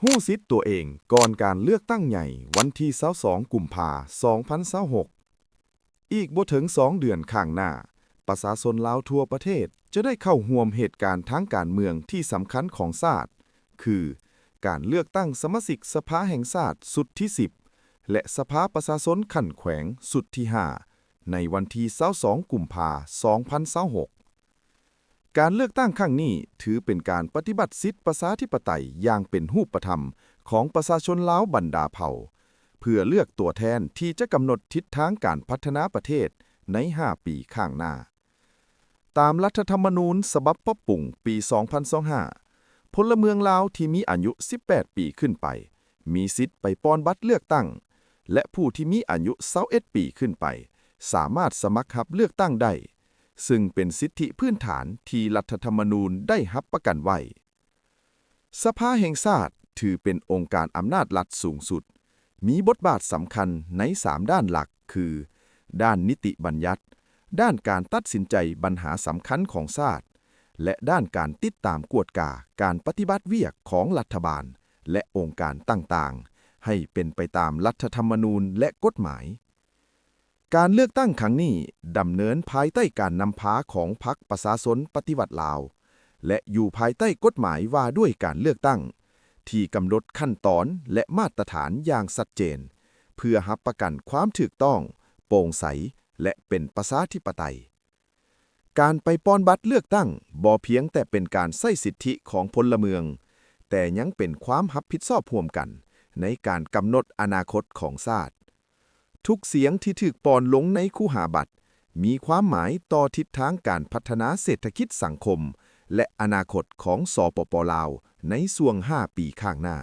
ຮູ້ສິດຕົວເອງກ່ອນການເລືອກຕັ້ງໃຫຍ່ວັນທີຊາວສອງ ກຸມພາ ສອງພັນຊາວຫົກ. ອີກບໍ່ເຖິງສອງເດືອນຂ້າງໜ້າ, ປະຊາຊົນລາວທົ່ວປະເທດຈະໄດ້ເຂົ້າຮ່ວມເຫດການທາງການເມືອງທີ່ສຳຄັນຂອງຊາດ, ຄື ການເລືອກຕັ້ງສະມາຊິກສະພາແຫ່ງຊາດຊຸດທີສິບ ແລະ ສະພາປະຊາຊົນຂັ້ນແຂວງຊຸດທີຫ້າ ໃນວັນທີຊາວສອງ ກຸມພາ ສອງພັນຊາວຫົກ. ການເລືອກຕັ້ງຄັ້ງນີ້ຖືເປັນການປະຕິບັດສິດປະຊາທິປະໄຕຢ່າງເປັນຮູບປະທຳຂອງປະຊາຊົນລາວບັນດາເຜົ່າ, ເພື່ອເລືອກຕົວແທນທີ່ຈະກຳນົດທິດທາງການພັດທະນາປະເທດໃນຫ້າປີຂ້າງໜ້າ. ຕາມລັດຖະທຳມະນູນສະບັບປັບປຸງປີສອງພັນຊາວຫ້າ, ພົນລະເມືອງລາວທີ່ມີອາຍຸສິບແປດປີຂຶ້ນໄປ ມີສິດໄປປ່ອນບັດເລືອກຕັ້ງ ແລະ ຜູ້ທີ່ມີອາຍຸຊາວເອັດປີຂຶ້ນໄປ ສາມາດສະໝັກຮັບເລືອກຕັ້ງໄດ້, ຊຶ່ງເປັນສິດທິພື້ນຖານທີ່ລັດຖະທຳມະນູນໄດ້ຮັບປະກັນໄວ້. ສະພາແຫ່ງຊາດຖືເປັນອົງການອຳນາດລັດສູງສຸດ, ມີບົດບາດສຳຄັນໃນສາມດ້ານຫຼັກ ຄື ດ້ານນິຕິບັນຍັດ, ດ້ານການຕັດສິນໃຈບັນຫາສຳຄັນຂອງຊາດ ແລະ ດ້ານການຕິດຕາມກວດກາການປະຕິບັດວຽກຂອງລັດຖະບານ ແລະ ອົງການຕ່າງໆ ໃຫ້ເປັນໄປຕາມລັດຖະທຳມະນູນ ແລະ ກົດໝາຍ. ການເລືອກຕັ້ງຄັ້ງນີ້ດຳເນີນພາຍໃຕ້ການນຳພາຂອງພັກປະຊາຊົນປະຕິວັດລາວ ແລະ ຢູ່ພາຍໃຕ້ກົດໝາຍວ່າດ້ວຍການເລືອກຕັ້ງ ທີ່ກຳນົດຂັ້ນຕອນ ແລະ ມາດຕະຖານຢ່າງຊັດເຈນ ເພື່ອຮັບປະກັນຄວາມຖືກຕ້ອງ, ໂປ່ງໃສ ແລະ ເປັນປະຊາທິປະໄຕ. ການໄປປ່ອນບັດເລືອກຕັ້ງບໍ່ພຽງແຕ່ເປັນການໃຊ້ສິດທິຂອງພົນລະເມືອງ, ແຕ່ຍັງເປັນຄວາມຮັບຜິດຊອບຮ່ວມກັນໃນການກຳນົດອະນາຄົດຂອງຊາດ. ທຸກສຽງທີ່ຖືກປ່ອນລົງໃນຄູຫາບັດ ມີຄວາມໝາຍຕໍ່ທິດທາງການພັດທະນາເສດຖະກິດສັງຄົມ ແລະ ອະນາຄົດຂອງ ສປປ ລາວ ໃນຊ່ວງຫ້າປີຂ້າງໜ້າ.